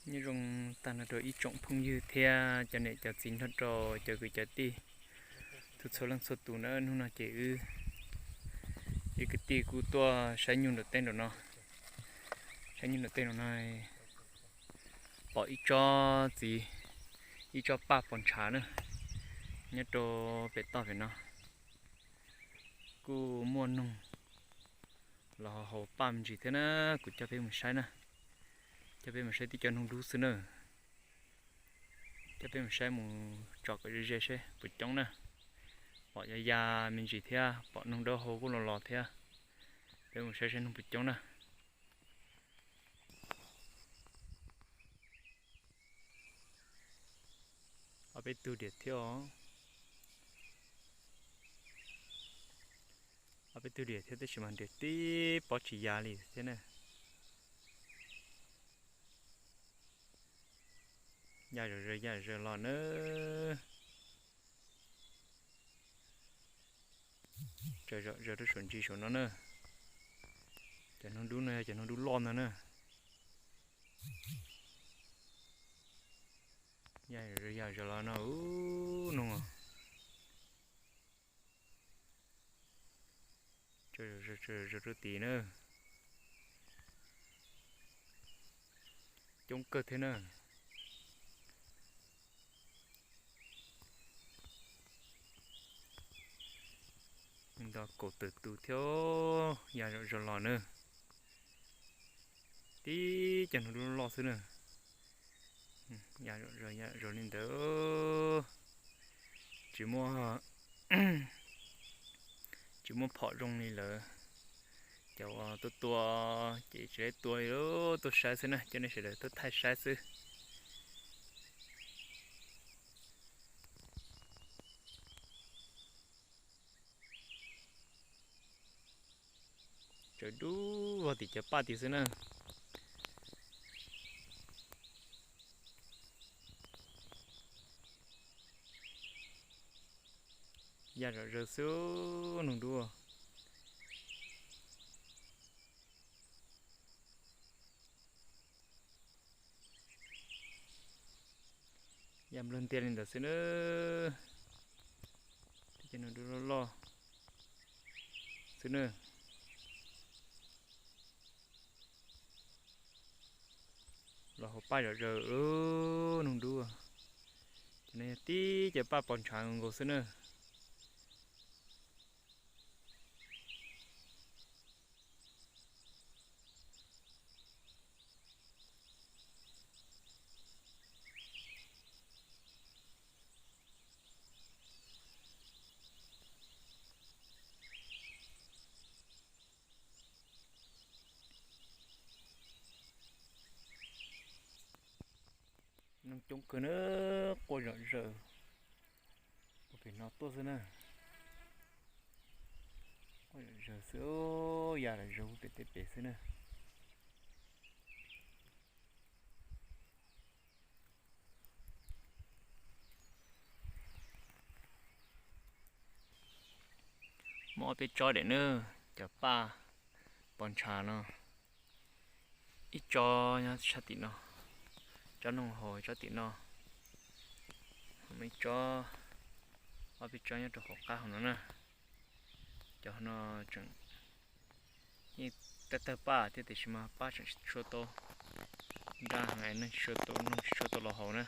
Nyob zoo tag nrho rau ib tsoom phooj ywg thiab cov niam cov txiv nrog rau cov kwv cov tij txhua txhua leej txhua tus na. Hnub no ces wb ib kwv tij kuj tuaj saib nyuj nram teb nram no, saib nyuj nram teb nram no, pom ib tsob txiv, ib tsob paj pos ntshav na, nyob rau pem toj pem no. Kuj muaj noog los haus paj me ntsis thiab na, kuv coj peb mus saib na, coj peb mus saib tib co noog dub xwb na. Coj peb mus saib mus tsom kom ze ze seb puas coob na. Pom ya ya me ntsis thiab, pom noog dawb hau kuj los los thiab. Peb mus saib seb noog puas coob na. Ob peb tug diam thiab os. Ob peb tug diam thiab tab sis mas diam tib pob tsis ya li thiab na. Ya zom zaws ya zom zaws los na. Tsaws zom zaws rau saum ntsis saum no na. Cov noog dub no yog cov noog dub loj ntag na. Ya zom zaws ya zom zaws los no, ub, noog. Tsaws zom zaws rau tid na. Coob kawg thiab na. Nto kaum tawm tus thiab, ya zom zaws los na. Tib cov noog dub loj xwb na. Ya zom zaws ya zom zaws li ntawd. Tsis muaj, tsis muaj phom zoo li lawm. Cov uas tuaj tua ces tsis tua li, tuaj saib xwb na, coj nej sawv daws tuaj thaij saib xwb. Tsaws dub vog tim cov paj tid xwb na. Ya zom zaws xwb, noog dub. Ya nplawg ntiag li ntawd xwb na. Cov noog dub loj loj xwb na. Los haus paj zom zaws, noog dub. Cov no yog tib cov paj pos ntshav nkaus xwb na. Noog coob kawg na, quaj zom zaws ua pem no tuaj xwb na. Quaj zom zaws xwb, ya zom zaws ua pem tej pem xwb na. Muaj ob peb tsob diam na, cov paj pos ntshav no. Ib tsob nyob sab tim no, tsob noog haus tsob tim no, ib tsob, ob peb tsob nyob rau hauv qab hauv no na. Cov no tseem yeej tawg tawg paj thiab tiam sis mas paj tseem tsis tshua tau daj heev, neeg tsis tshua tau, noog tsis tshua tau los haus na.